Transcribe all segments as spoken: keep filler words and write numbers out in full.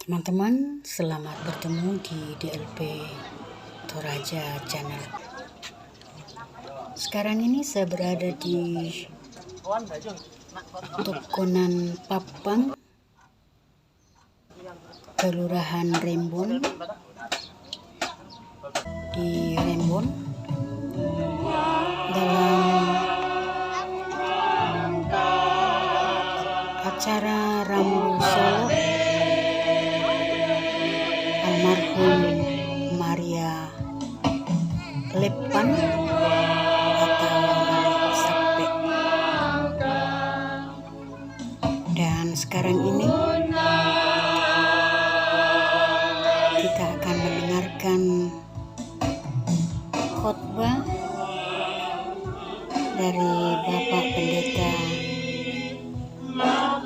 Teman-teman, selamat bertemu di D L P Toraja Channel. Sekarang ini saya berada di Tokonan Papang, Kelurahan Rembon, di Rembon, dalam acara Rambu Solo almarhum Maria Leppan atau Nenek Sappe. Dan sekarang ini kita akan mendengarkan khotbah dari Bapak Pendeta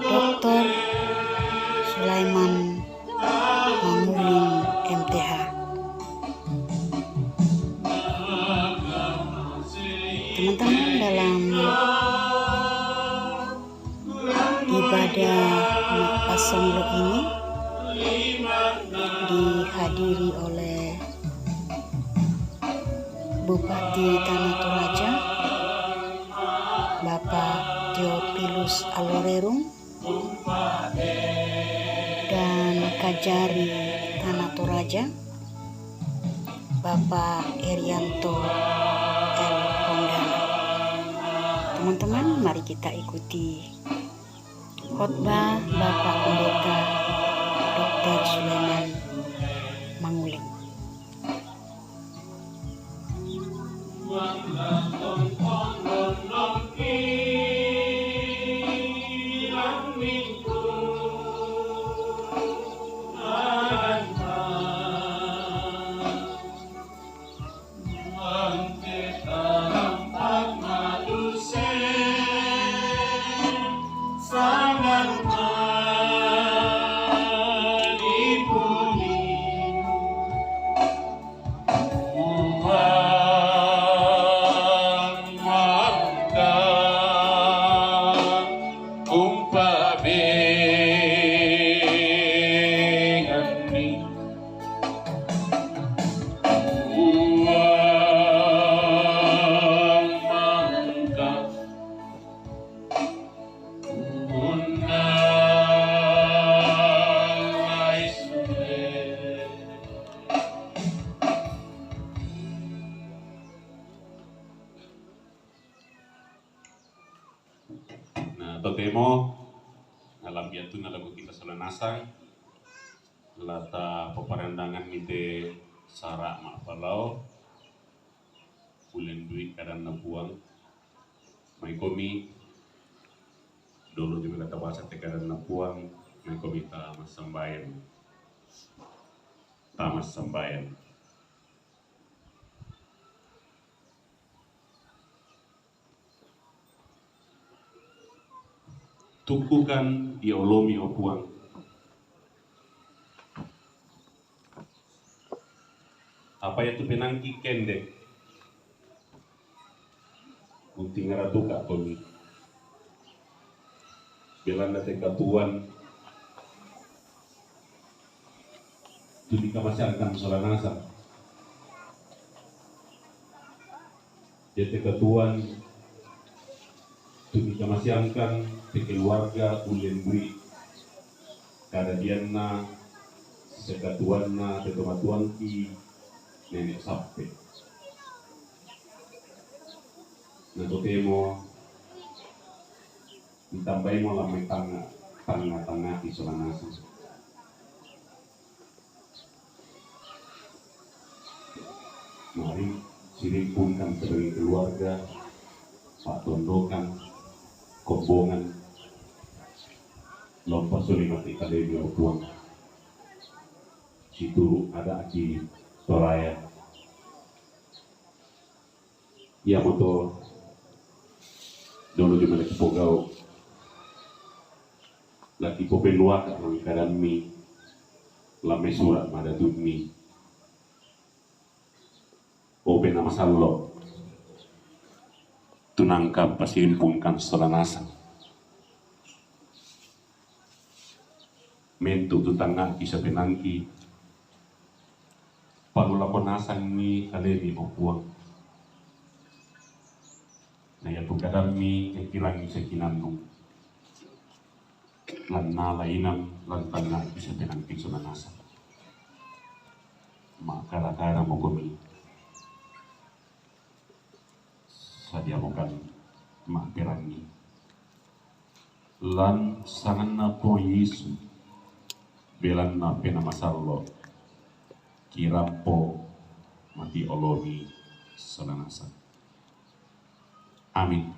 Doktor Sulaiman Manguling, M T H. Teman-teman, dalam ibadah Mak Pasonglo ini dihadiri oleh Bupati Tanah Toraja, Bapak Theophilus Alorerung, dan Kajari Tanah Toraja, Bapak Erianto L Pondana. Teman-teman, mari kita ikuti khotbah Bapak Pendeta Doktor Sulaiman Manguling. Na totemo, na lambiatu na lagu kita sola nasang, lata paparandangan mite sara ma palao, ulen dui kadanna Puang, mai komi, dolo juga lata basa te kadanna Puang, mai komi ta massambayang, ta massambayang. Tukukan ia olomi o Puang. Apa ia tu penangki kendek. Unti ngaratuka toni. Belanda te katuan. Tuni kamasyangkan sola nasang. Jete katuan tuni kamasyangkan te keluarga ulen dui. Kadadianna sekatuanna te tomatuanki nenek Sappe. Na totemo ditambaimo la mai tanga, tanga-tangaki sola nasang. Mari sirimpungkan sebagai keluarga, patondokan, kombongan, lompa suli mati kalemi o Puang. Situru ada aki Toraya. Iamoto dolo jumala kipogau. Laki popenuaka mangkadammi, lame sura madatummi. Ope namasallo. Tunangka pasimpungkan sola nasang. Mentu tu tangaki sapenangki, palu lako nasangi kalemi o Puang. Na ia pungkadammi ekirangi sekinannung, lan nala inang lan tangaki sapenangki sonanasa. Makara-kara mokomi. Sadiamokan maperangi. Lan sanganna Puang Yesu, belanna Pena Masallo, kirampo mati olomi sonanasa. Amin.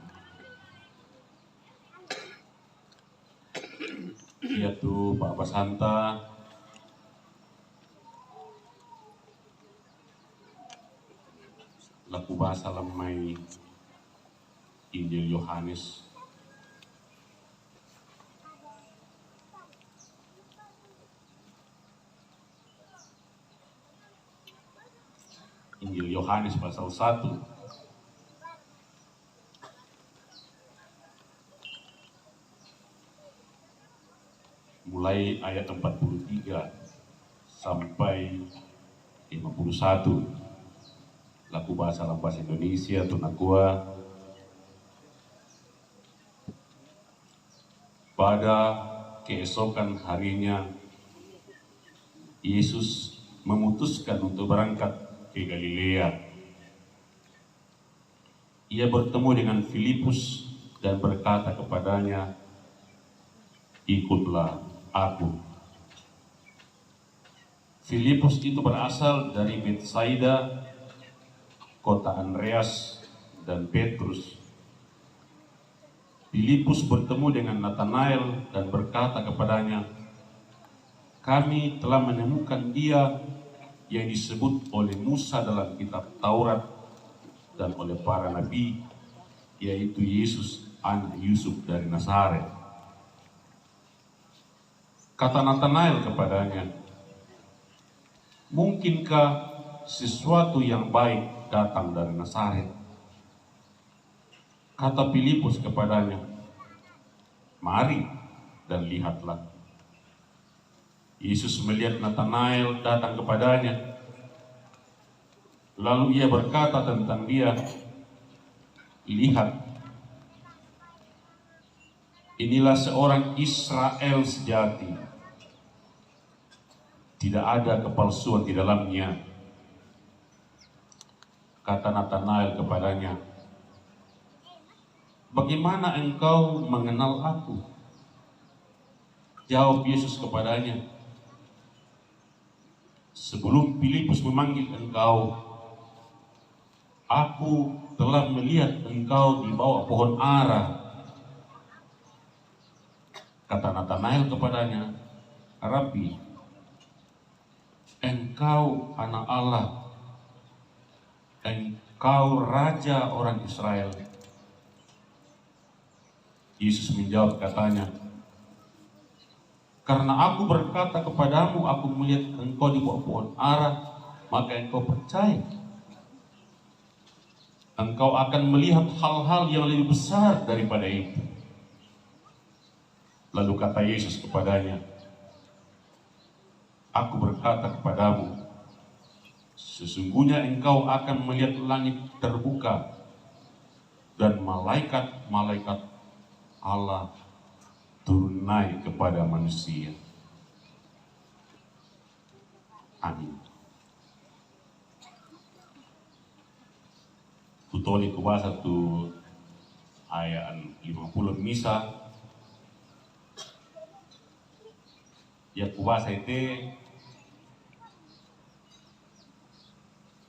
Iatu pa'basanta laku basa lammai Injil Yohanes. Injil Yohanes pasal satu, mulai ayat empat puluh tiga sampai lima puluh satu. Laku basa dalam bahasa Indonesia tu nakua, pada keesokan harinya, Yesus memutuskan untuk berangkat ke Galilea. Ia bertemu dengan Filipus dan berkata kepadanya, "Ikutlah aku." Filipus itu berasal dari Betsaida, kota Andreas dan Petrus. Filipus bertemu dengan Natanael dan berkata kepadanya, "Kami telah menemukan Dia yang disebut oleh Musa dalam kitab Taurat dan oleh para nabi, yaitu Yesus, anak Yusuf dari Nazaret." Kata Natanael kepadanya, "Mungkinkah sesuatu yang baik datang dari Nazaret?" Kata Filipus kepadanya, "Mari dan lihatlah." Yesus melihat Natanael datang kepadanya, lalu Ia berkata tentang dia, "Lihat, inilah seorang Israel sejati. Tidak ada kepalsuan di dalamnya." Kata Natanael kepadanya, "Bagaimana engkau mengenal aku?" Jawab Yesus kepadanya, "Sebelum Filipus memanggil engkau, aku telah melihat engkau di bawah pohon ara." Kata Natanael kepadanya, "Rabbi, Engkau Anak Allah, Engkau Raja orang Israel." Yesus menjawab katanya, "Karena aku berkata kepadamu, aku melihat engkau di bawah pohon ara, maka engkau percaya. Engkau akan melihat hal-hal yang lebih besar daripada itu." Lalu kata Yesus kepadanya, "Aku berkata kepadamu, sesungguhnya engkau akan melihat langit terbuka dan malaikat-malaikat Allah turun naik kepada manusia." Amin. Kutoleng kubasa tu ayat lima puluh misa. Ia kubasa ite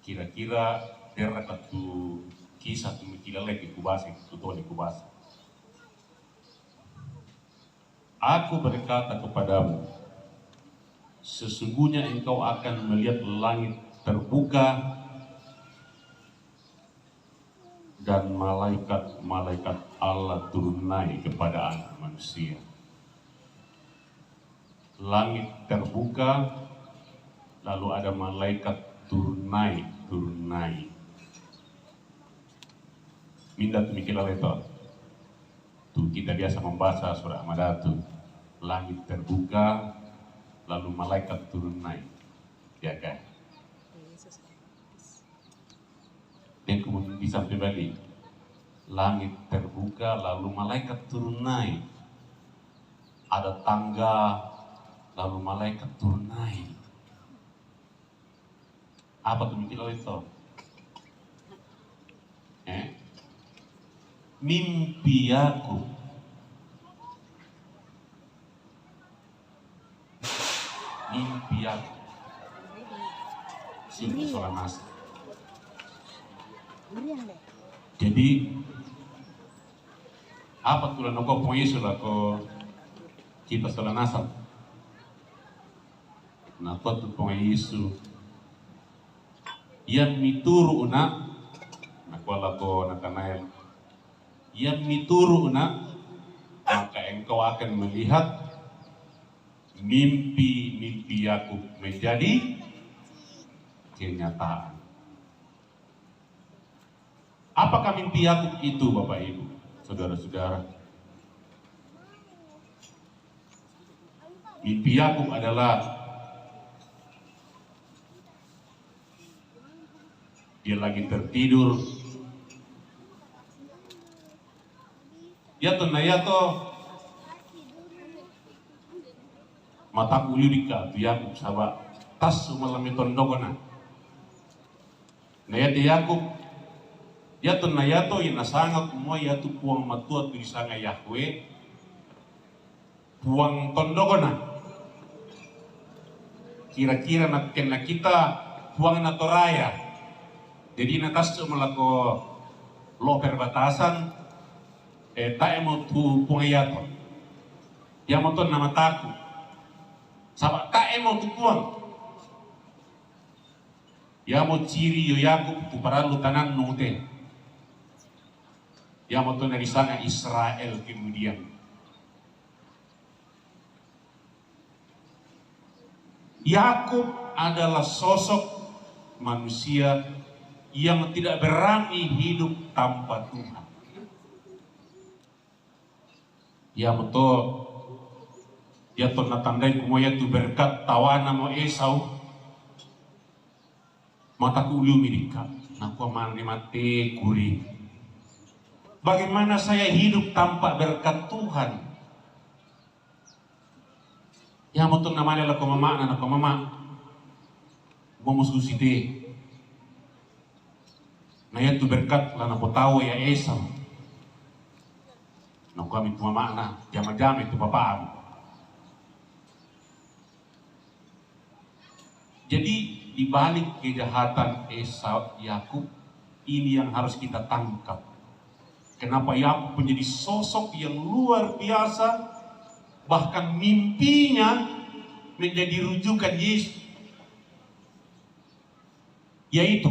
kira-kira terra tu kisah tu mikila lagi kubasa itu, kutoleng kubasa. "Aku berkata kepadamu, sesungguhnya engkau akan melihat langit terbuka dan malaikat-malaikat Allah turun naik kepada Anak Manusia." Langit terbuka, lalu ada malaikat turun naik, turun naik. Minda tu mikila leto. Tu kita biasa membaca surat Amada tu, langit terbuka, lalu malaikat turun naik. Ya kan? Dan kemudian disampaikan balik, langit terbuka, lalu malaikat turun naik. Ada tangga, lalu malaikat turun naik. Apa tu mimpi lo itu? Eh? Mimpi aku. Mimpi aku. Sini sola masa. Jadi, apa tu la nakoa Puang Yesus lako kita sola nasab? Nakoa tu Puang Yesus, "Yang mituru na," nakoa lako Natanael, "yang mituru na, maka engkau akan melihat mimpi-mimpi Yakub menjadi kenyataan." Apakah mimpi Yakub itu, Bapak Ibu, saudara-saudara? Mimpi Yakub adalah dia lagi tertidur. Yato na yato, mataku uliu dika tu Yakub saba' tasu malam tondokona. Na yato Yakub, yato na yato, ia nasanga kumua ia tu Puang Matua tu disanga Yahweh, Puang tondokona. Kira-kira na kenna kita Puang na toraya. Jadi na tasu malako lo perbatasan, eh, ta'e mo tu Puang yato. Ia mo to na mataku. Saba' ta'e mo tu Puang. Ia mo ciri yo Yakub tu parallu tanannu te. Ia mo to na disanga Israel kemudian. Yakub adalah sosok manusia yang tidak berani hidup tanpa Tuhan. Ia mo to, ia to na tandai kumua ia tu berkat tawana mo Esau. Mataku uliu mi dika, nakoa mane mate kuri. Bagaimana saya hidup tanpa berkat Tuhan? Ia mo to na mane lako mamana, nakoa mama, mo mususi te. Na ia tu berkat la napotau ia Esau. Nakoa mi tu mamana, jama-jama itu papamu. Jadi, di balik kejahatan Esau, Yakub, ini yang harus kita tangkap. Kenapa Yakub menjadi sosok yang luar biasa, bahkan mimpinya menjadi rujukan Yesus. Yaitu,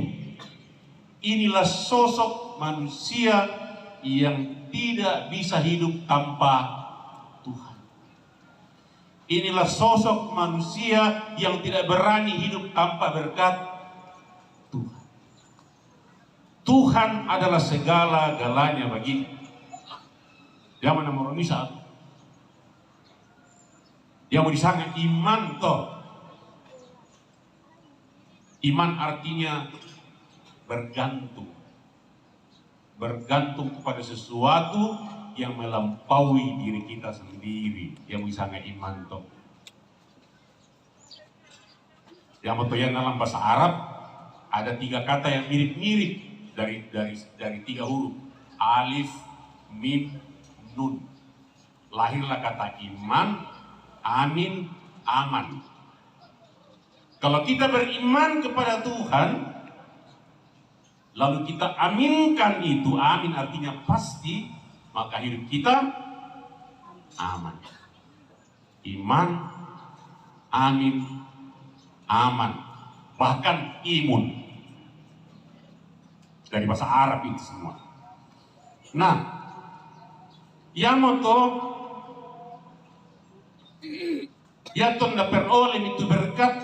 inilah sosok manusia yang tidak bisa hidup tanpa Tuhan. Inilah sosok manusia yang tidak berani hidup tanpa berkat Tuhan. Tuhan adalah segala-galanya bagiku. Ia mo na moro misa. Ia mo disanga iman to. Iman artinya bergantung. Bergantung kepada sesuatu yang melampaui diri kita sendiri. Ia mo disanga iman to. Ia mo to, ia dalam bahasa Arab ada tiga kata yang mirip-mirip dari, dari, dari tiga huruf. Alif, mim, nun. Lahirlah kata iman, amin, aman. Kalau kita beriman kepada Tuhan, lalu kita aminkan itu, amin artinya pasti, maka hidup kita aman. Iman, amin, aman. Bahkan imun. Dari bahasa Arab itu semua. Nah, ia mo to, ia to na peroleh mi tu berkat,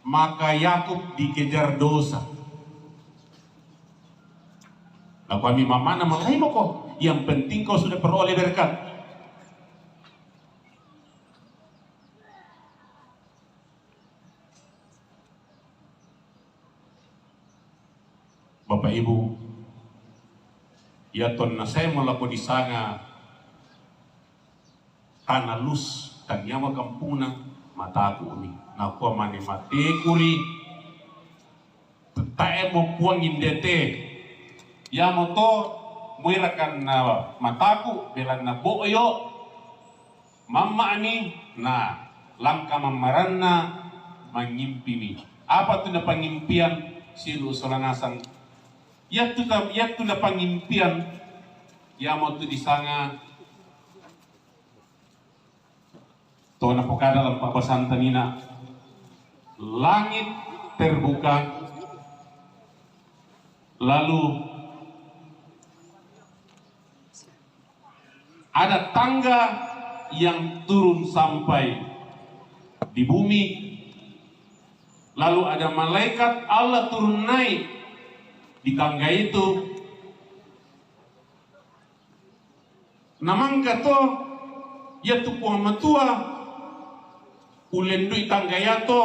maka Yakub dikejar dosa. Nakoa mi mamana, malai mako, yang penting kau sudah peroleh berkat. Bapak Ibu, ia tonna saya mo lako disanga tana lus, taniama kampungna, mataku mi. Nakua mane matteku ri, tae mo Puang indete. Iamo to muirakan na mataku, belanna boyo, mamma'mi, na langka mammaranna, mangimpimi. Apa tu napangimpian silu sola nasang? Iattu ta-, iattu napangimpian, iamo tu disanga to napokada lampa basanta nina, langit terbuka, lalu ada tangga yang turun sampai di bumi, lalu ada malaikat Allah turun naik di tangga itu. Namangka to iattu Puang Matua ullendui tangga iato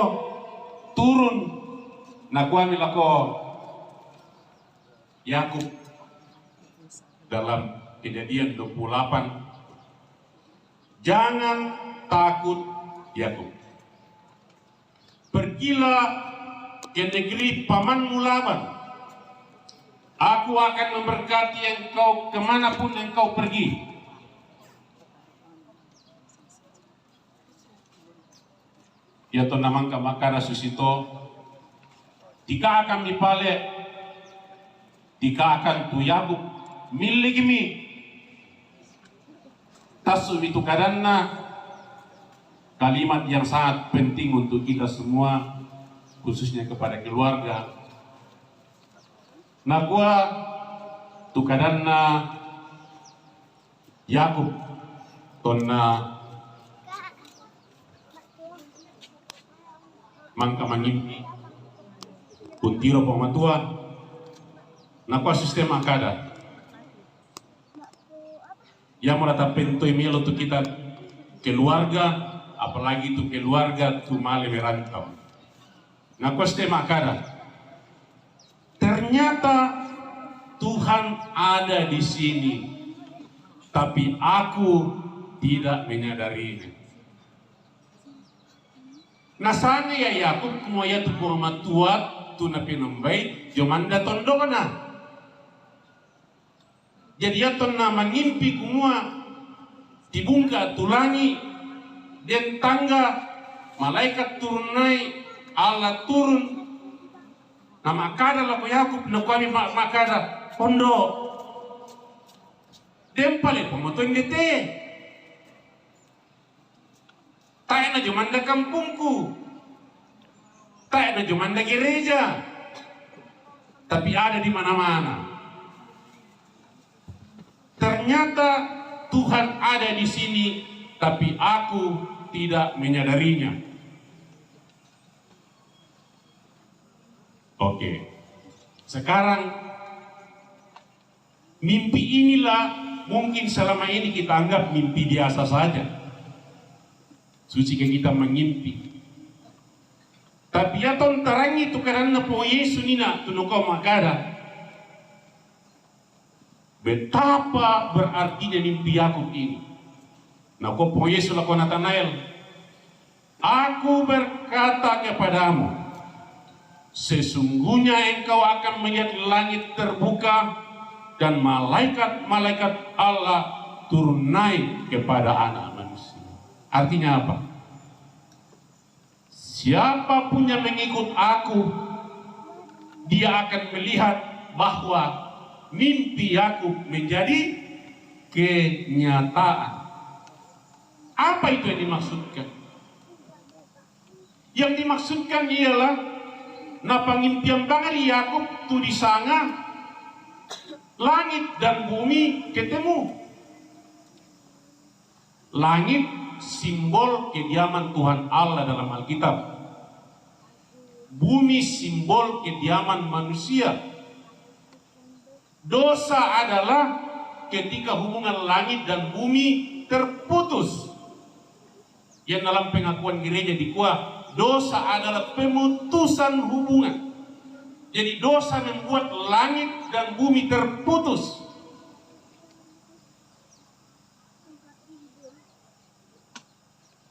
turun, nakuami lako Yakub dalam Kejadian dua puluh delapan, "Jangan takut, Yakub. Pergilah ke negeri pamanmu Laban. Aku akan memberkati engkau kemanapun engkau pergi." Iatonna mangka makkada susito, "Tikakang mi pale, tikakang tu Yakub, millikimi." Tassumi tu kadanna, kalimat yang sangat penting untuk kita semua, khususnya kepada keluarga. Nakua tu kadanna Yakub, tonna mangka mangimpi, untiro Puang Matua, nakua sistem makkada, iamora tappentoi melo tu kita keluarga, apalagi tu keluarga tu male merantau. Nakua sistem makkada, "Ternyata Tuhan ada di sini, tapi aku tidak menyadarinya." Nasanga ia Yakub kumua iatu Puang Matua tu napenombai jomanda tondokna. Jadi iatonna mangimpi kumua tibungka tu langi, den tangga, malaikat turun naik, Allah turun, namakkada lako Yakub, nakuami ma-, makkada, "Ondo, den pale Puang Matua indete. Tae na jomanda kampungku, tae na jomanda gereja, tapi ada di mana-mana. Ternyata Tuhan ada di sini, tapi aku tidak menyadarinya." Oke. Sekarang, mimpi inilah mungkin selama ini kita anggap mimpi biasa saja. Susi ke kita mengimpi. Tapi ia tontarangi tu kadanna Puang Yesus nina tu noko makkada, betapa berartinya mimpi Yakub ini. Nakua Puang Yesus lako Natanael, "Aku berkata kepadamu, sesungguhnya engkau akan melihat langit terbuka dan malaikat-malaikat Allah turun naik kepada Anak Manusia." Artinya apa? Siapapun yang mengikut Aku, dia akan melihat bahwa mimpi Yakub menjadi kenyataan. Apa itu yang dimaksudkan? Yang dimaksudkan ialah, napangimpian bangari Yakub tu disanga langit dan bumi ketemu. Langit simbol kediaman Tuhan Allah dalam Alkitab. Bumi simbol kediaman manusia. Dosa adalah ketika hubungan langit dan bumi terputus. Yang dalam pengakuan gereja dikua, dosa adalah pemutusan hubungan. Jadi dosa membuat langit dan bumi terputus.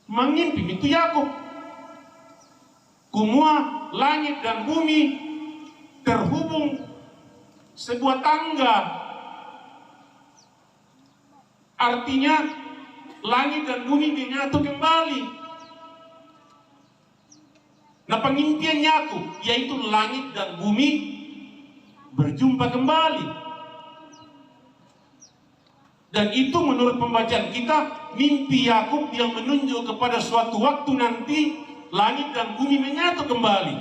Mangimpi mi tu Yakub. Kumua langit dan bumi terhubung sebuah tangga. Artinya, langit dan bumi menyatu kembali. Nah, pangimpian Yakub, yaitu langit dan bumi berjumpa kembali. Dan itu menurut pembacaan kita, mimpi Yakub yang menunjuk kepada suatu waktu nanti langit dan bumi menyatu kembali.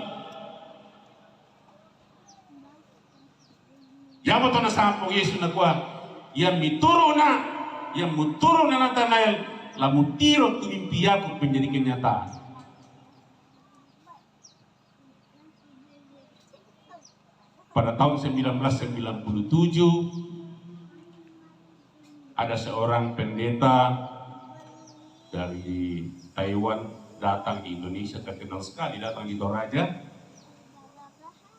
Yamo to na sampo Yesus na kuat, yang mituru na, yang muturu na Natanael, la mutiro tu mimpi Yakub menjadi kenyataan. Pada tahun sembilan belas sembilan puluh tujuh, ada seorang pendeta dari Taiwan datang di Indonesia, terkenal sekali datang di Toraja.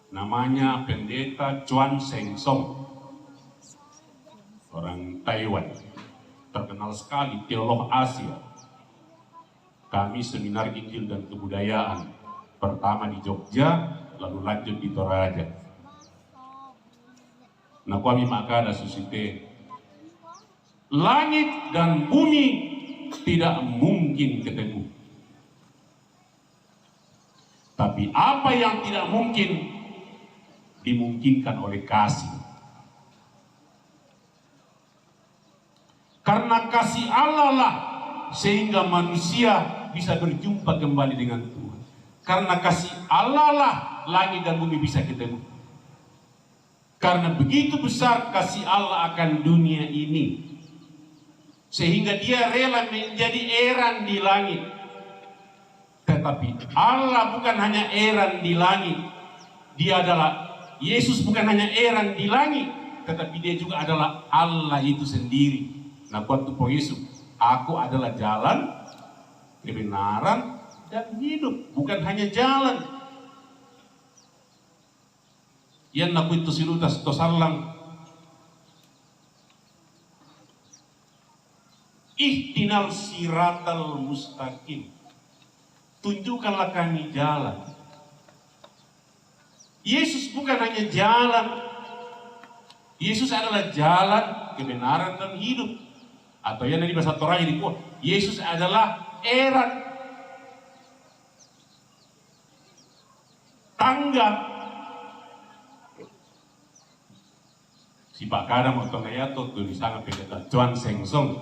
Namanya Pendeta Chuan Seng Song, orang Taiwan, terkenal sekali teolog Asia. Kami seminar Injil dan Kebudayaan, pertama di Jogja, lalu lanjut di Toraja. Na kua mi makada susite, langit dan bumi tidak mungkin ketemu. Tapi apa yang tidak mungkin dimungkinkan oleh kasih. Karena kasih Allah lah sehingga manusia bisa berjumpa kembali dengan Tuhan. Karena kasih Allah lah langit dan bumi bisa ketemu. Karena begitu besar kasih Allah akan dunia ini, sehingga Dia rela menjadi eran di langit. Tetapi Allah bukan hanya eran di langit. Dia adalah, Yesus bukan hanya eran di langit, tetapi Dia juga adalah Allah itu sendiri. Na kua tu po Yesus, "Aku adalah jalan, kebenaran, dan hidup." Bukan hanya jalan. Yang na kuitu silutas to sallang, "Ihdinal siratal mustaqim." Tunjukkanlah kami jalan. Yesus bukan hanya jalan. Yesus adalah jalan, kebenaran, dan hidup. Atau yang di bahasa Toraja di kua, Yesus adalah eran, tangga. Sipakada mo tona yato tu di sana Pendeta Chuan Seng Song.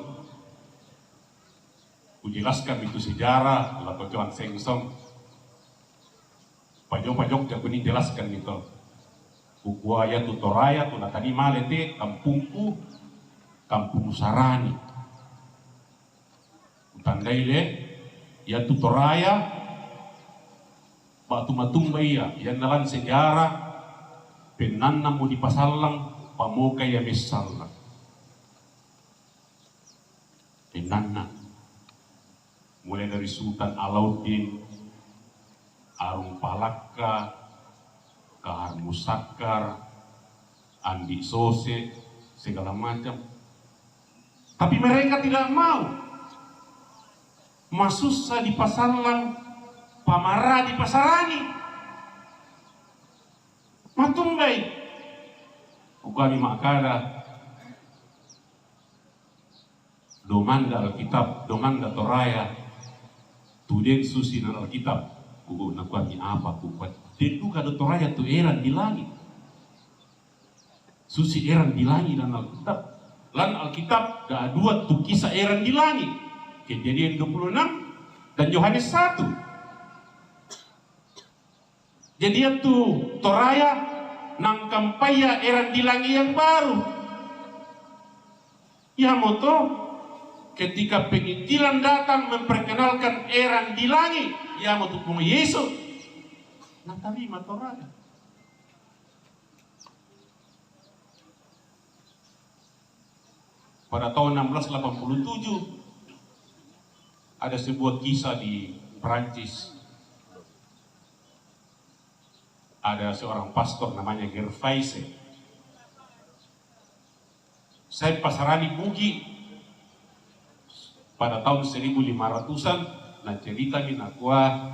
Kujelaskan itu sejarah lako Chuan Seng Song. Pajok-pajok ja kuni jelaskan itu. Kukua ya tu Toraja tu na tani male te kampungku, Kampung Sarani. Kutandai le, ya tu Toraja, batu Matumba ia, ya nalan sejarah, pennanna mo dipasallang, pamoka ia messallang. Pennanna. Mulai dari Sultan Alauddin, Arung Palakka, Kahar Musakkar, Andi Sose, segala macam. Tapi mereka tidak mau. Masussa dipasallang, pamara dipasarani. Matumbai. Kukua mi makkada, domanda Alkitab, domanda Toraja, tu den susi na Alkitab. Kuku, na kua mi apa, kukua, den duka do Toraja tu eran di langit. Susi eran di langit lan Alkitab. Lan Alkitab da dua tu kisah eran di langit. Kejadian dua puluh enam dan Yohanes satu. Jadi ya tu Toraja nangkampai ia eran di langit yang baru. Ia mo to, ketika penginjilan datang memperkenalkan eran di langit, ia mo tu Puang Yesus. Na tarima Toraja. Pada tahun enam belas delapan puluh tujuh, ada sebuah kisah di Perancis. Ada seorang pastor namanya Gervaise. Saya pasarani Bugis pada tahun seribu lima ratusan, na cerita mi nakua,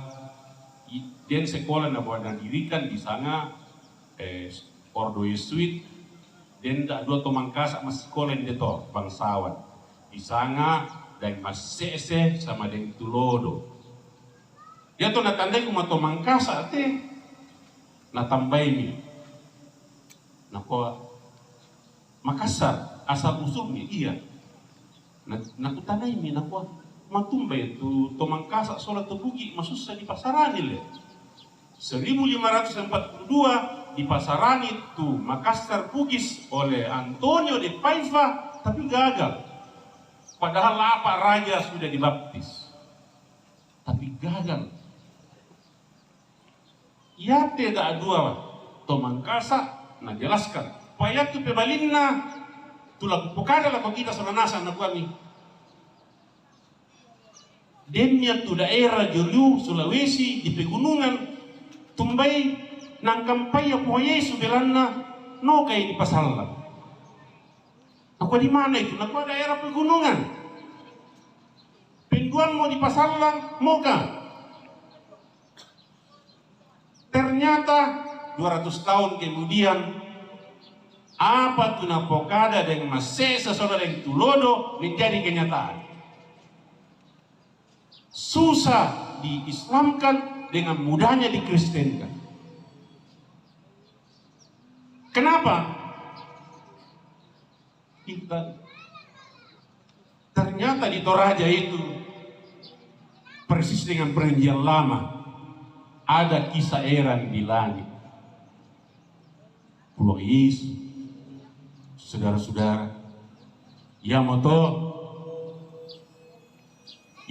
i-, den sekolah na buat na dirikan di sana, eh, Ordo Yesuit, den da dua to Mangkasa ma sekolah de to bangsawan. Di sana deng Masese sama deng Tulodo. Dia to na tandai kuma to Mangkasa te, na tambai mi. Nakua, Makassar, asal usulnya iya. Na, na kutanai mi, nakua, matumba itu to Mangkasa sola to Bugis, masussa di pasarani le. Seribu lima ratus empat puluh dua dipasarani tu Makassar Bugis oleh Antonio de Paiva, tapi gagal. Padahal apa raja sudah dibaptis. Tapi gagal. Iate da dua to Mangkasa na jelaskan. Payatu pebalinna, tu laku pokada lako kita sonanasa na kuami. Dennia tu daerah Joliu, Sulawesi, di pegunungan, tumbai nangkampaya Puang Yesu belanna, nokai di pasallang. Nakua di mana itu? Nakua daerah pegunungan. Penduammo di pasallang, moka. Ternyata dua ratus tahun kemudian, apa tu napokada deng Masese sola deng Tulodo menjadi kenyataan. Susah diislamkan, dengan mudahnya dikristenkan. Kenapa? Kita Ternyata di Toraja itu, persis dengan Perjanjian Lama, ada kisah heran di langit. Puang Yesus, saudara-saudara, ia moto,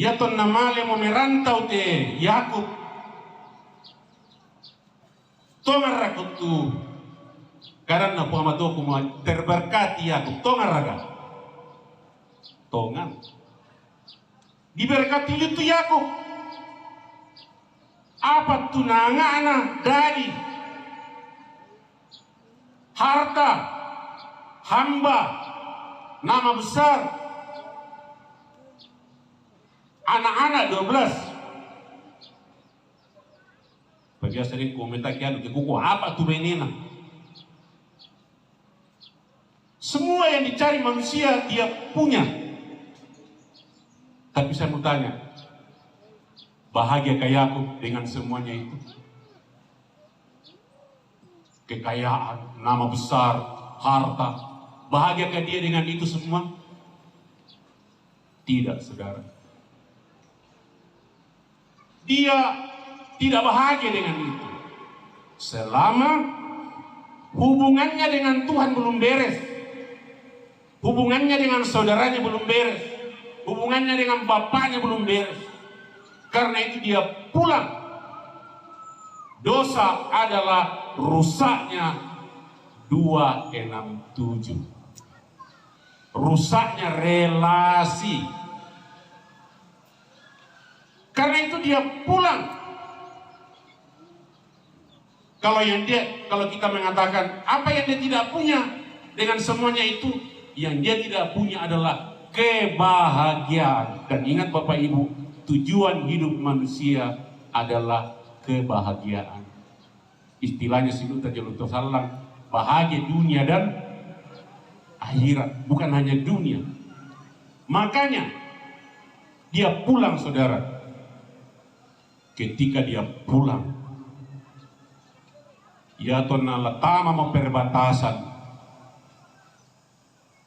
ia tonna male mo merantau te Yakub, Tongarra kuttu kadanna Puang Matoku, terberkati Yakub. Tongarraga? Tongan. Diberkati itu Yakub. Apa tu nangana dadi? Harta, hamba, nama besar, anak-anak dua belas. Pabiasa deng komentar kianu ke kuku apa tu benena. Semua yang dicari manusia dia punya. Tapi saya mau tanya, bahagia kah Yakub dengan semuanya itu? Kekayaan, nama besar, harta, bahagiakah dia dengan itu semua? Tidak, saudara. Dia tidak bahagia dengan itu. Selama hubungannya dengan Tuhan belum beres, hubungannya dengan saudaranya belum beres, hubungannya dengan bapaknya belum beres. Karena itu dia pulang. Dosa adalah rusaknya dua enam tujuh. Rusaknya relasi. Karena itu dia pulang. Kalau yang dia, kalau kita mengatakan apa yang dia tidak punya, dengan semuanya itu, yang dia tidak punya adalah kebahagiaan. Dan ingat Bapak Ibu, tujuan hidup manusia adalah kebahagiaan. Istilahnya si Luther, Luther Sallang, bahagia dunia dan akhirat, bukan hanya dunia. Makanya dia pulang, saudara. Ketika dia pulang, ia tonna latama mo perbatasan,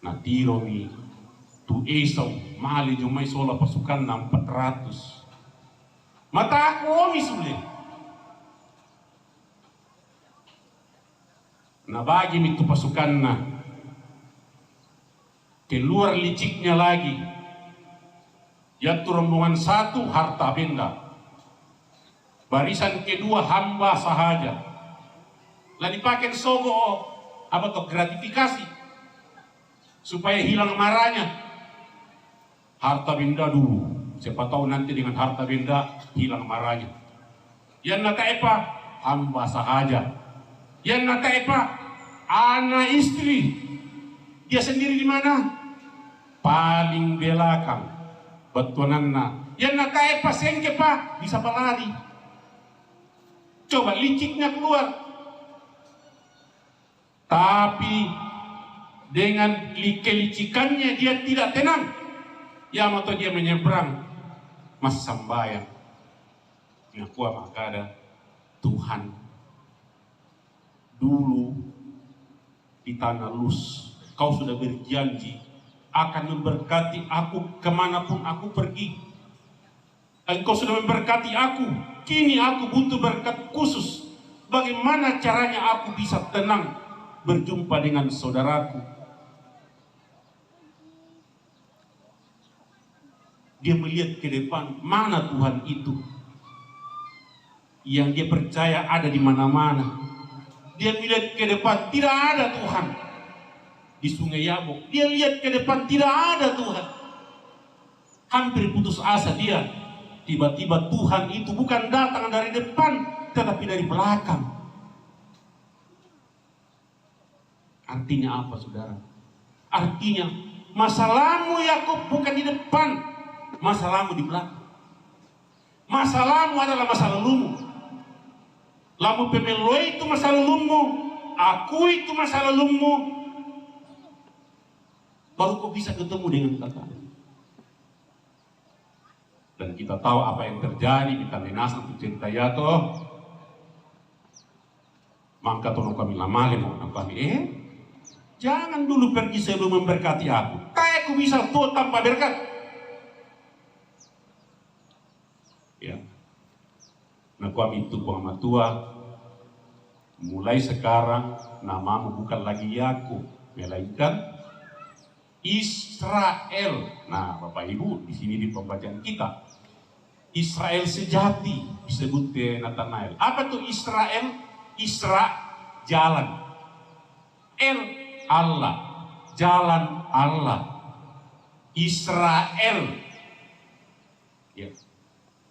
natiromi tu Esau male jo mai sola pasukanna empat ratus. Mataku omi sule. Nabagimi tu pasukanna. Keluar liciknya lagi. Yaitu rombongan satu harta benda. Barisan kedua hamba sahaja. La dipakai sogo, apa toh, gratifikasi. Supaya hilang marahnya. Harta benda dulu. Siapa tahu nanti dengan harta benda hilang marahnya. Yang nata epa, Hamba sahaja. Yang natae pa, ana istri. Dia sendiri di mana? Paling belakang. Betuananna. Yang natae pa sengke pa, bisa palari. Coba liciknya keluar. Tapi dengan li-, kelicikannya dia tidak tenang. Ya mato dia menyeberang, masih sambayang. Nakua makada Tuhan, dulu di tanah Lus, kau sudah berjanji akan memberkati aku kemanapun aku pergi. Engkau sudah memberkati aku, kini aku butuh berkat khusus. Bagaimana caranya aku bisa tenang berjumpa dengan saudaraku? Dia melihat ke depan, mana Tuhan itu? Yang dia percaya ada di mana-mana. Dia melihat ke depan, tidak ada Tuhan. Di Sungai Yabok, dia lihat ke depan, tidak ada Tuhan. Hampir putus asa dia. Tiba-tiba Tuhan itu bukan datang dari depan, tetapi dari belakang. Artinya apa, saudara? Artinya, masalahmu, Yakub, bukan di depan, masalahmu di belakang. Masalahmu adalah masa lalumu. Lamu pe meloi itu masa lalumu, akui itu masa lalumu, baru kau bisa ketemu dengan Kakak. Dan kita tahu apa yang terjadi, kita menasa tu cerita ya toh. Mangka tono kami lamale mo na kami, eh, jangan dulu pergi sebelum memberkati aku. Tae ku bisa tuo tanpa berkat. Ya. Nakua mi tu Puang Matua, mulai sekarang namamu bukan lagi Yakub, melainkan Israel. Nah, Bapak Ibu, di sini di pembacaan kita, Israel sejati disebut ke Natanael. Apa tu Israel? Isra, jalan. El, Allah. Jalan Allah. Israel. Ya.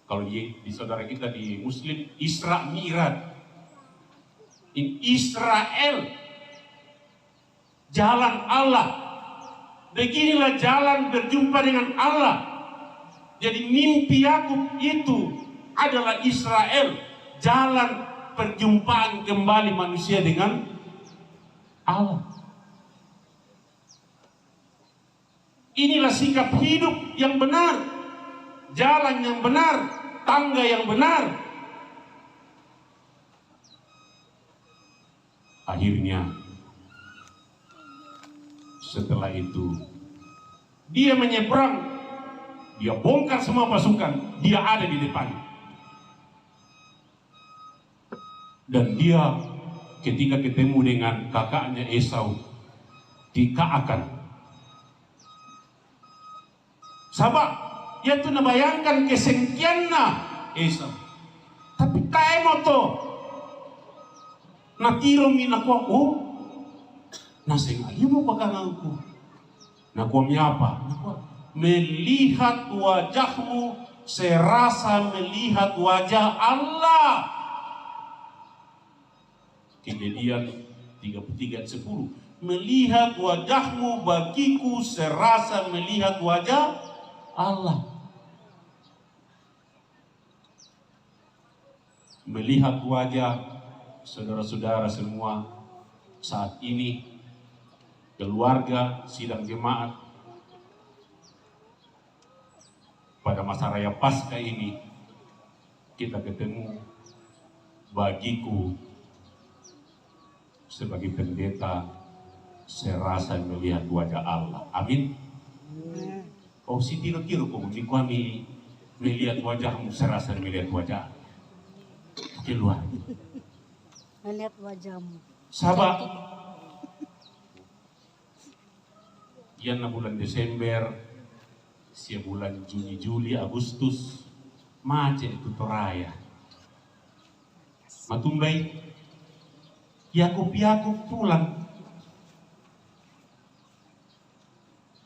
Kalau di, di saudara kita di Muslim, Isra Mi'raj. Ini Israel, jalan Allah. Beginilah jalan berjumpa dengan Allah. Jadi mimpi Yakub itu adalah Israel, jalan perjumpaan kembali manusia dengan Allah. Inilah sikap hidup yang benar, jalan yang benar, tangga yang benar. Akhirnya, setelah itu, dia menyeberang, dia bongkar semua pasukan, dia ada di depan. Dan dia ketika ketemu dengan kakaknya Esau, dikaakan. Saba, ia tu nabayangkan kesengkeanna Esau. Tapi tae mo to. Natiromi nakua, "Oh, naseng alimu pakangangku." Nakua mi apa? Nakua, "Melihat wajahmu serasa melihat wajah Allah." Kejadian tiga puluh tiga ayat sepuluh. "Melihat wajahmu bagiku serasa melihat wajah Allah." Melihat wajah saudara-saudara semua saat ini, keluarga sidang jemaat, pada masa raya Paskah ini, kita ketemu, bagiku sebagai pendeta, serasa melihat wajah Allah. Amin. Kau si tiro-tiro ko, mi kua mi melihat wajahmu, serasa melihat wajah. Keluar. Melihat wajahmu. Saba. Ianna bulan Desember, sia bulan Juni, Juli, Agustus, macet tu Toraja. Matumbai, Yakub-Yakub pulang.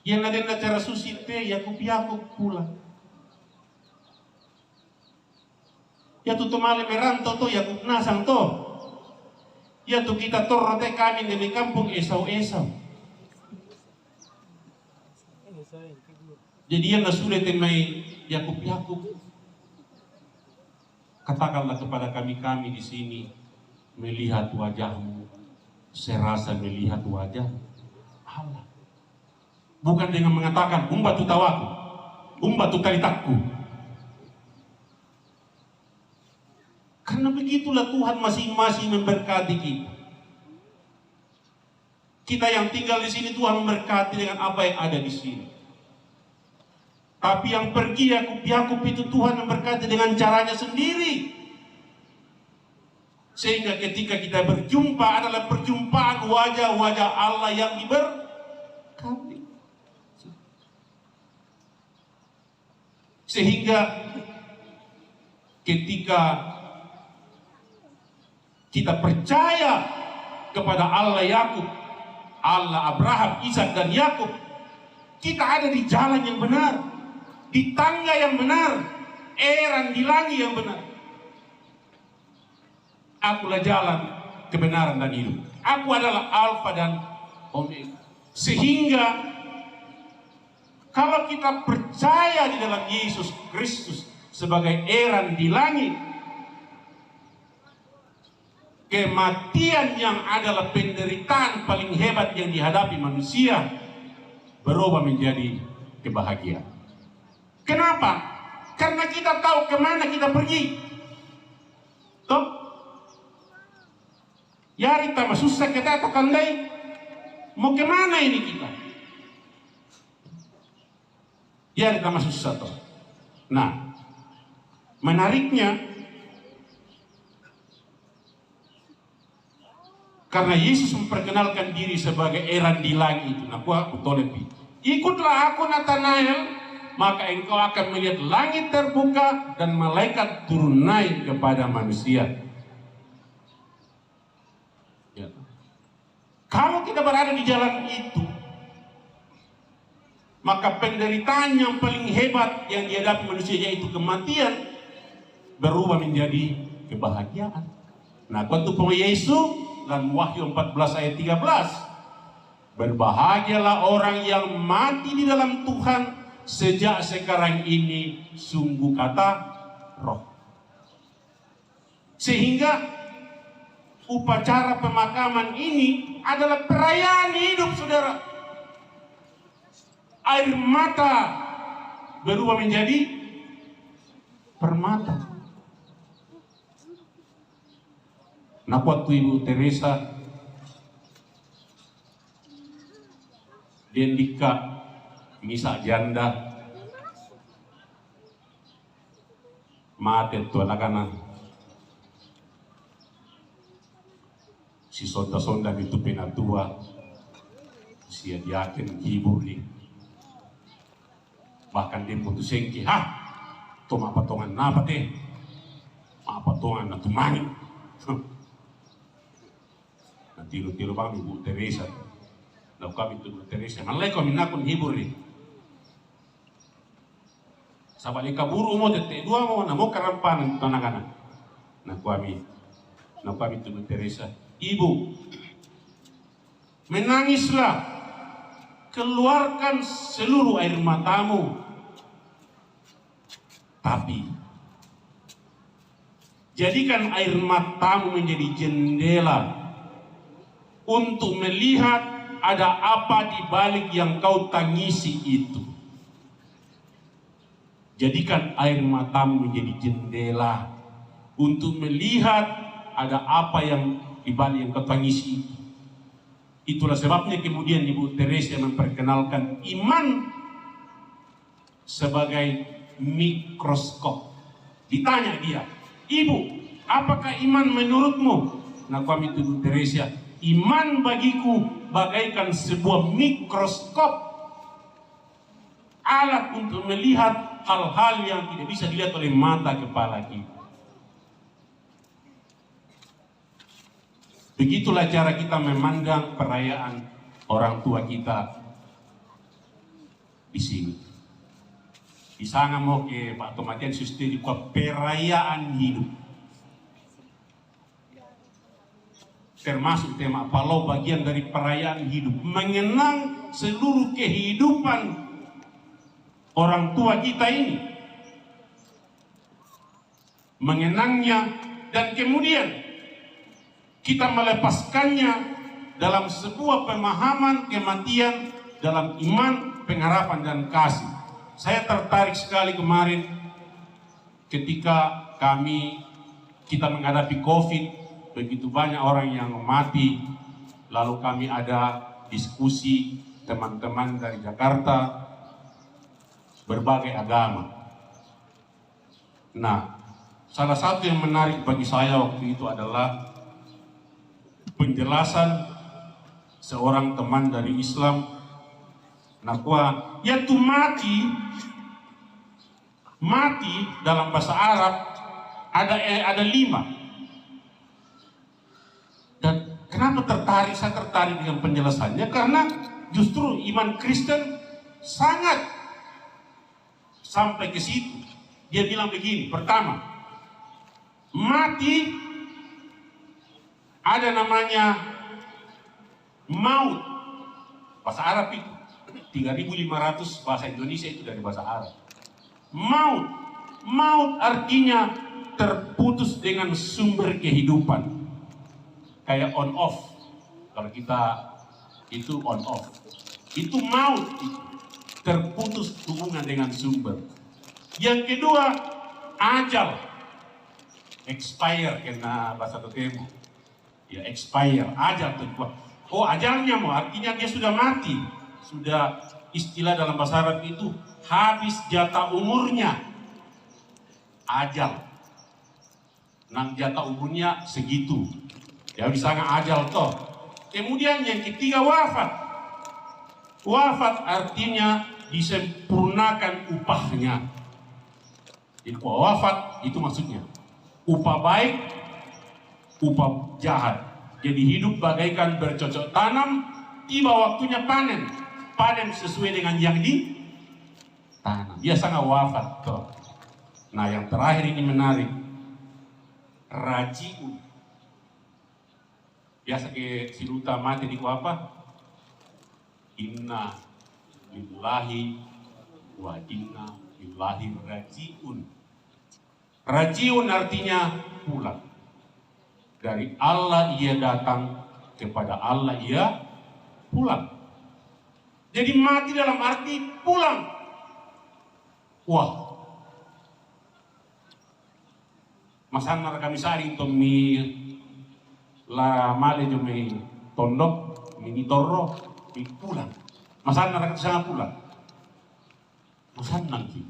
Ianna den acara susi te, Yakub-Yakub pulang. Ya tu tomale merantau to, Yakub Nasang to. Ya tu kita torro te kami demi kampung Esau-Esau. Jadi ya na sudah te mai Yakub-Yakub. Katakanlah kepada kami-kami di sini, melihat wajahmu, serasa melihat wajah Allah. Bukan dengan mengatakan, "Umba tu tawaku, umba tu talitakku." Karena begitulah Tuhan masing-masing memberkati kita. Kita yang tinggal di sini, Tuhan memberkati dengan apa yang ada di sini. Tapi yang pergi Yakub-Yakub itu, Tuhan memberkati dengan caranya sendiri. Sehingga ketika kita berjumpa, adalah perjumpaan wajah-wajah Allah yang diberkati. Sehingga ketika kita percaya kepada Allah Yakub, Allah Abraham, Ishak, dan Yakub, kita ada di jalan yang benar, di tangga yang benar, eran di langit yang benar. Akulah jalan, kebenaran, dan hidup. Aku adalah Alfa dan Omega. Sehingga kalau kita percaya di dalam Yesus Kristus sebagai eran di langit, kematian yang adalah penderitaan paling hebat yang dihadapi manusia berubah menjadi kebahagiaan. Kenapa? Karena kita tahu kemana kita pergi. Toh? Yari tama susah kita, toh, kandai. Mau kemana ini kita? Yari tama susah toh. Nah, menariknya, karena Yesus memperkenalkan diri sebagai eran di langit itu, nah, kuah betul lebih. "Ikutlah aku, Natanael, maka engkau akan melihat langit terbuka dan malaikat turun naik kepada manusia." Ya. Kalau kita berada di jalan itu, maka penderitaan yang paling hebat yang dihadapi manusia, yaitu kematian, berubah menjadi kebahagiaan. Nah, waktu Yesus dalam Wahyu empat belas ayat tiga belas, "Berbahagialah orang yang mati di dalam Tuhan sejak sekarang ini," sungguh kata roh. Sehingga upacara pemakaman ini adalah perayaan hidup, saudara. Air mata berubah menjadi permata. Nah, waktu Ibu Teresa, dia nikah, misa janda, mate tu anak-anak. Si sonda-sonda itu penatua, si diaken hibur ni. Bahkan dia putus sengke, "Hah? Toma patongan napa te? Ma patongan na tumani." Nah, tiru-tiru bang Ibu Teresa. Nah, kami tu Ibu Teresa. Malai kau minakun hibur ni. Sabali kaburu mo tete dua mo, na mo karampanan tu anak-anak. Nah, kuami, nah, kuami tu Teresa, "Ibu, menangislah, keluarkan seluruh air matamu. Tapi jadikan air matamu menjadi jendela untuk melihat ada apa di balik yang kau tangisi itu. Jadikan air matamu menjadi jendela untuk melihat ada apa yang di balik yang kau tangisi itu." Itulah sebabnya kemudian Ibu Teresa memperkenalkan iman sebagai mikroskop. Ditanya dia, "Ibu, apakah iman menurutmu?" Nah, kuami tu Ibu Teresa, "Iman bagiku bagaikan sebuah mikroskop, alat untuk melihat hal-hal yang tidak bisa dilihat oleh mata kepala kita." Begitulah cara kita memandang perayaan orang tua kita di sini. Di sana mau ke Pak Tomatian sistem di perayaan hidup. Termasuk tema Palau bagian dari perayaan hidup. Mengenang seluruh kehidupan orang tua kita ini. Mengenangnya dan kemudian kita melepaskannya dalam sebuah pemahaman kematian dalam iman, pengharapan, dan kasih. Saya tertarik sekali kemarin ketika kami, kita menghadapi covid, begitu banyak orang yang mati, lalu kami ada diskusi teman-teman dari Jakarta, berbagai agama. Nah, salah satu yang menarik bagi saya waktu itu adalah penjelasan seorang teman dari Islam. Nah, kuah, ya tu mati, mati dalam bahasa Arab ada eh, ada lima. Dan kenapa tertarik? Saya tertarik dengan penjelasannya karena justru iman Kristen sangat sampai ke situ. Dia bilang begini, pertama, mati ada namanya maut. Bahasa Arab itu. Tiga ribu lima ratus bahasa Indonesia itu dari bahasa Arab. Maut. Maut artinya terputus dengan sumber kehidupan. Kayak on off. Kalau kita itu on off. Itu maut itu. Terputus hubungan dengan sumber. Yang kedua, ajal. Expire kena bahasa Totemo. Ya, expire, ajal tuh. Oh, ajalnya mau artinya dia sudah mati. Sudah, istilah dalam bahasa Arab itu habis jatah umurnya. Ajal. Nang jatah umurnya segitu. Ya, di sana ajal toh. Kemudian yang ketiga, wafat. Wafat artinya disempurnakan upahnya. Jadi kalau wafat itu maksudnya upah baik, upah jahat. Jadi hidup bagaikan bercocok tanam, tiba waktunya panen. Panen sesuai dengan yang ditanam. Biasa nggak wafat toh. Nah, yang terakhir ini menarik. Rajiun. Biasa ke siluta mati di apa? Inna lillahi wa inna ilaihi rajiun. Rajiun artinya pulang. Dari Allah ia datang, kepada Allah ia pulang. Jadi mati dalam arti pulang. Wah, masanna kami saring to mi la male jo mi tondok, mi ni torro, mi pulang. Masanna raka sana pulang. Masannang ki.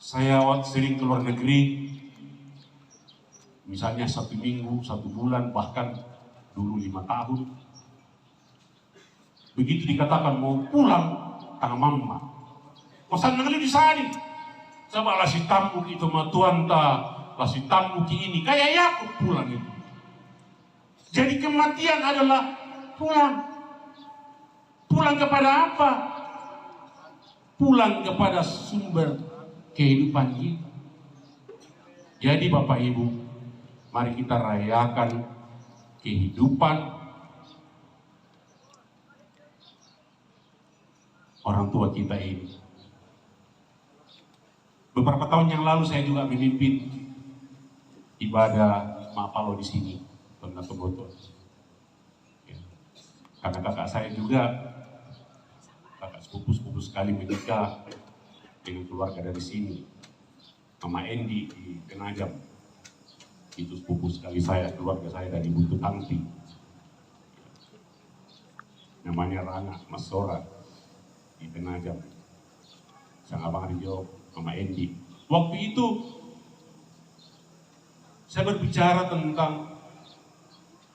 Saya wa-, sering ke luar negeri, misalnya satu minggu, satu bulan, bahkan dulu lima tahun. Begitu dikatakan mau pulang, tanga mamma. Masannang liu di sini. Coba lasi tambuki itu matuanta, lasi tambuki ini. Kayak Yakub pulang itu. Jadi kematian adalah pulang. Pulang kepada apa? Pulang kepada sumber kehidupan kita. Jadi Bapak Ibu, mari kita rayakan kehidupan orang tua kita ini. Beberapa tahun yang lalu saya juga memimpin ibadah mapalo di sini, Tonna Toboto. Ya. Karena kakak saya juga, kakak sepupu-sepupu sekali menikah dengan keluarga dari sini. Mama Endi di Penajam. Itu sepupu sekali saya, keluarga saya dari Buntu Tangti. Namanya Rana Masora di Penajam. Sang abang Ridjo, Mama Endi. Waktu itu saya berbicara tentang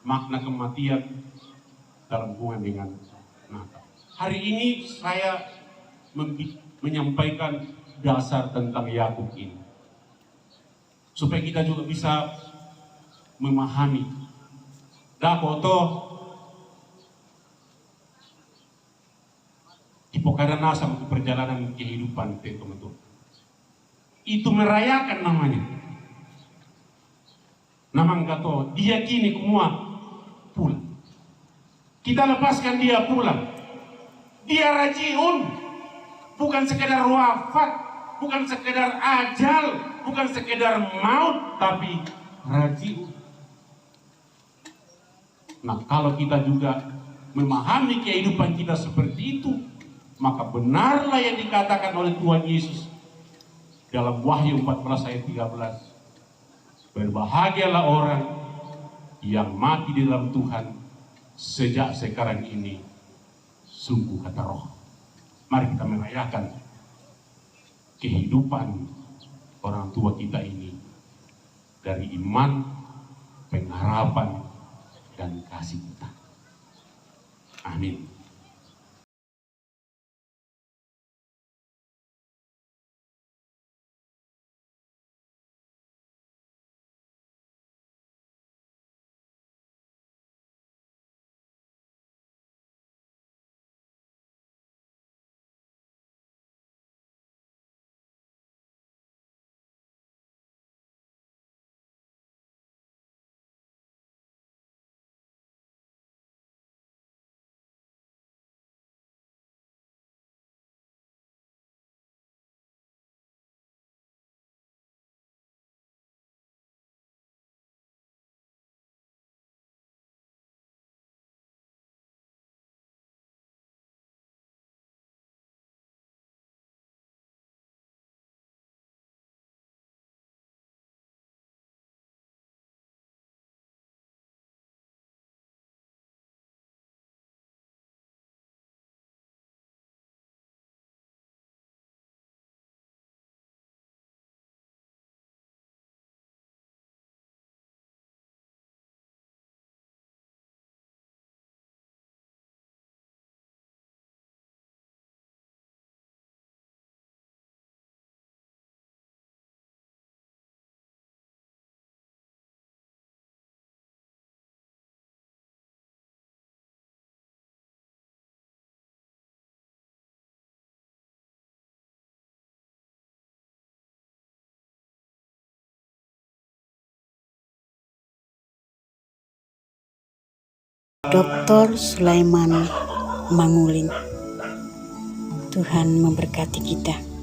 makna kematian dalam hubungan dengan Natal. Hari ini saya membi-, menyampaikan dasar tentang Yakub ini. Supaya kita juga bisa memahami. Dako to, di Kada nasa perjalanan kehidupan te, teman-teman. Itu merayakan namanya. Namang kato, dia kini kumua pulang. Kita lepaskan dia pulang. Dia rajiun. Bukan sekedar wafat, bukan sekedar ajal, bukan sekedar maut, tapi rajiun. Nah, kalau kita juga memahami kehidupan kita seperti itu, maka benarlah yang dikatakan oleh Tuhan Yesus dalam Wahyu empat belas ayat tiga belas, "Berbahagialah orang yang mati di dalam Tuhan sejak sekarang ini," sungguh kata roh. Mari kita merayakan kehidupan orang tua kita ini dari iman, pengharapan, dan kasih kita. Amin. Doktor Sulaiman Mangulin. Tuhan memberkati kita.